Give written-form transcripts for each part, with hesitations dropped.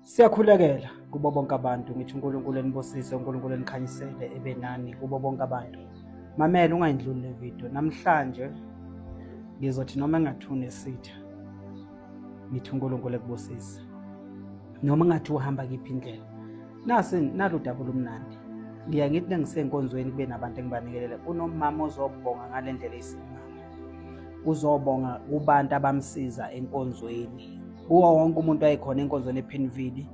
Siyakhulekela kubo bonke abantu, ngithi uNkulunkulu enibusise, uNkulunkulu enikhanyisele, ebe nani kubo bonke abantu. Mamela, ungayindluli le video. Namhlanje ngizothi noma engathi unesitha, ngithi uNkulunkulu ekubusise. Noma engathi uhamba kiphi indlela. Nasi nalu daba olumnandi. Ngiya ngithi nengisenkonzweni kube nabantu engibanikelela. Kunomama ozobonga ngale ndlela eyisimanga. Uzobonga kubantu abamsiza enkonzweni. Kuwo wonke umuntu ayikhona enkonzweni ePinville.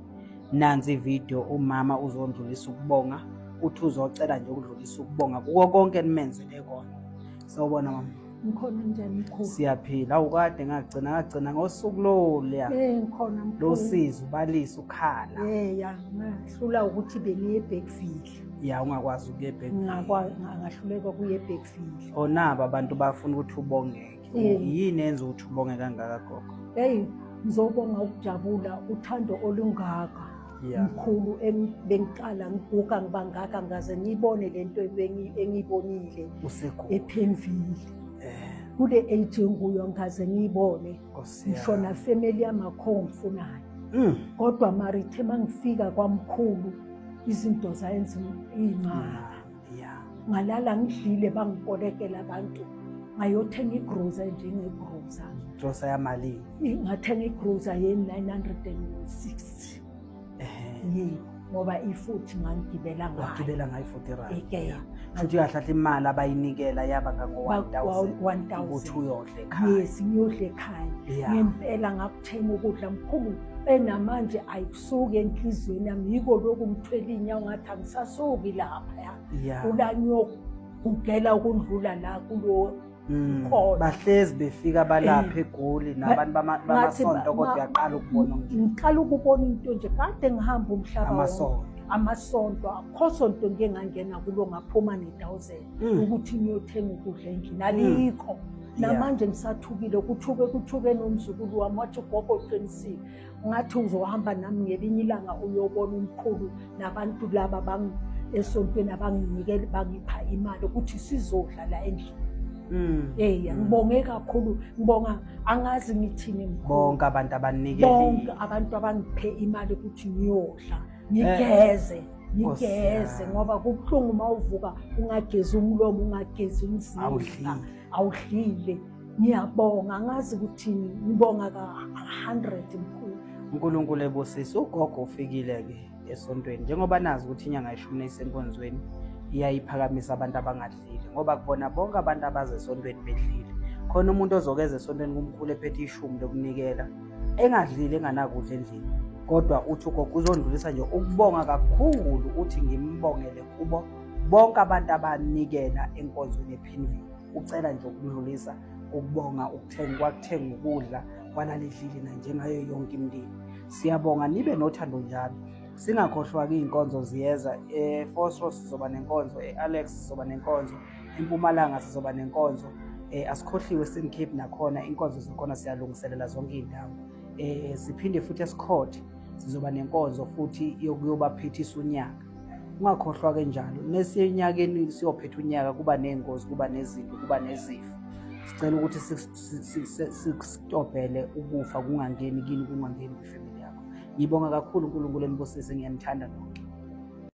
Nansi ivideo, umama uzondlulisa ukubonga, uthi uzocela nje ukudlulisa ukubonga kuko konke enimenzele kona. Sawubona mama. Ngikhona, njani mkhulu? Siyaphila. Awukade ngagcina ngosuku loluya. Eh, ngikhona mkhulu. Losizi ubalisa ukhala. Eh, ya, ngahlula ukuthi bengiye eBergville. Ya, ungakwazi ukuya eBergville. Ngakwazi, ngahluleka ukuya eBergville. Onabo abantu bafuna ukuthi ubongeke. Yini enza ukuthi ubonge kangaka, gogo? Hey, ngizobonga ukujabula, uthando olungaka. Mkhulu, bengiqala ngiguga ngibangaka, ngaze ngiyibone lento engiyibonile ePenville. Kule age enguyo ngaze ngiyibone. Ngisho na family yamakho ngifunayo. Kodwa mara ithe mangifika kwamkhulu izinto zayenza imali. Ngalala ngidlile, bangikolekela abantu, ngayothenga igrosa, njengegrosa. Grosa yamalini? Ngathenga igrosa ye-960. Yebo, ngoba ifuthi ngangigibela ngayo. Wagibela ngayo 40 rand. Eke. Futhi uyahlahla imali abayinikela yaba ngango 1000 ukuthi uyodla ekhaya. Yes, ngiyodla ekhaya. Ngempela ngakuthenga ukudla mkhulu, enamanje ayikusuki enhliziyweni yami, yiko lokhu ngithwele inyawo ngathi angisasuki lapha. Kula ngiyogugela ukundlula la kulo khona. Bahlezi befika balapha eGoli nabantu bamasonto, kodwa uyaqala ukubona nje. Ngiqala ukubona into nje, kade ngihamba umhlaba wonke. Amasonto. Amasonto, akho sonto ngike ngangena kulo ngaphuma ne-1000 ukuthi ngiyothenga ukudla endlini, alikho. Namanje ngisathukile, kuthuke kuthuke nomzukulu wami, wathi, "Gogo, uqinisile." Ngathi uzohamba nami ngelinye ilanga uyobona umkhulu nabantu laba esontweni abanginikela, bangipha imali ukuthi sizodla la endlini. Eh, ngibonge kakhulu, ngibonga angazi ngithini mkhulu. Bonke abantu abanikele. Bonke abantu abangiphe imali ukuthi ngiyodla, ngigeze, ngigeze, yami. ngoba kubuhlungu uma uvuka ungagezi umlomo, ungagezi umzimba. Awudlile. Awudlile. Ngiyabonga, angazi ukuthini, ngibonga ka-100 mkhulu. uNkulunkulu ebusise. Ugogo ufikile ke esontweni, njengoba nazi ukuthi inyanga yeshumi neyisenkonzweni iyayiphakamisa abantu abangadlile, ngoba kubona bonke abantu abaze esontweni bedlile, khona umuntu ozokeza esontweni kumkhulu ephethe ishumi lokunikela engadlile, enganakudla endlini. Kodwa uthi ugogo uzondlulisa nje ukubonga kakhulu, uthi ngimbongele kubo bonke abantu abanikela enkonzweni ePinville. Ucela nje ukudlulisa ukubonga, ukuthenga kwakuthenga ukudla kwalaledlile na njengayo yonke imindeni. Siyabonga, nibe nothando njalo. Singakhohlwa-ke, iy'nkonzo ziyeza. E-Vosloorus sizoba nenkonzo, e-Alex sizoba nenkonzo, eMpumalanga sizoba nenkonzo, asikhohliwe Eastern Cape nakhona inkonzo zakhona, siyalungiselela zonke iy'ndawo. Siphinde futhi esikhothe sizoba nenkonzo futhi yokuyobaphethisa unyaka. Ungakhohlwa-ke njalo, nesiyenyakeni siyophetha unyaka, kuba ney'ngozi, kuba nezinto, kuba nezifo. Sicela ukuthi sikustobhele ukufa, kungangeni kini, kungangeni kwifamily yakho. Ngibonga kakhulu, uNkulunkulu enibusise, ngiyanithanda nonke.